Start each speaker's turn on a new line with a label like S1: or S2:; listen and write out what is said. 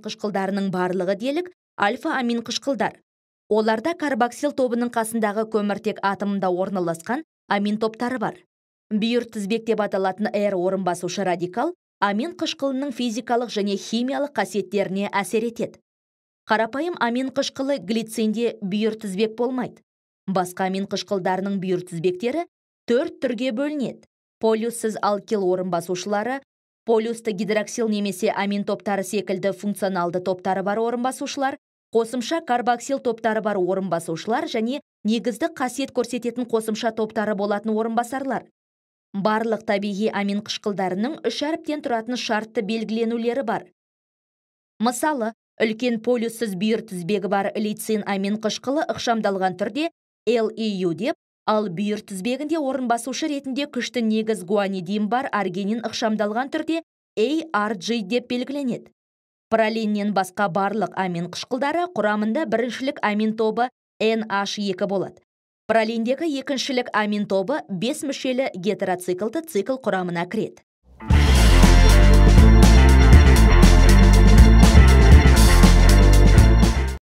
S1: қышқылдарының барлығы делік альфа-амин қышқылдар. Оларда карбоксил тобының қасындағы көміртек атомында орналасқан амин топтары бар. Бүйір тізбек деп аталатын R орынбасушы радикал амин қышқылының физикалық және химиялық қасиеттеріне әсер етеді. Қарапайым амин қышқылы глицинде бүйір тізбек болмайды. Басқа амин қышқылдарының бүйір тізбектері төрт түрге бөлінеді. Полюссіз алкил орынбасушылары, полюсты гидроксил немесе амин топтары секілді функционалды топтары бар орынбасушылар, қосымша карбоксил топтары бар орынбасушылар және негізді қасиет көрсететін қосымша топтары болатын орынбасарлар. Барлық табиғи амин қышқылдарының үш әріптен тұратын шартты белгіленулері бар. Мысалы, үлкен полюссіз бүйір тізбегі бар лейцин амин қышқылы ықшамдалған түрде LEU деп, ал бүйір тізбегінде орынбасушы ретінде күшті негіз гуанидин бар аргинин ықшамдалған түрде ARG деп белгіленеді. Пролиннен басқа барлық амин қышқылдары құрамында біріншілік амин тобы NH2 болады. Пролиндегі екіншілік амин тобы 5 мүшелі гетероциклді цикл құрамына кіреді.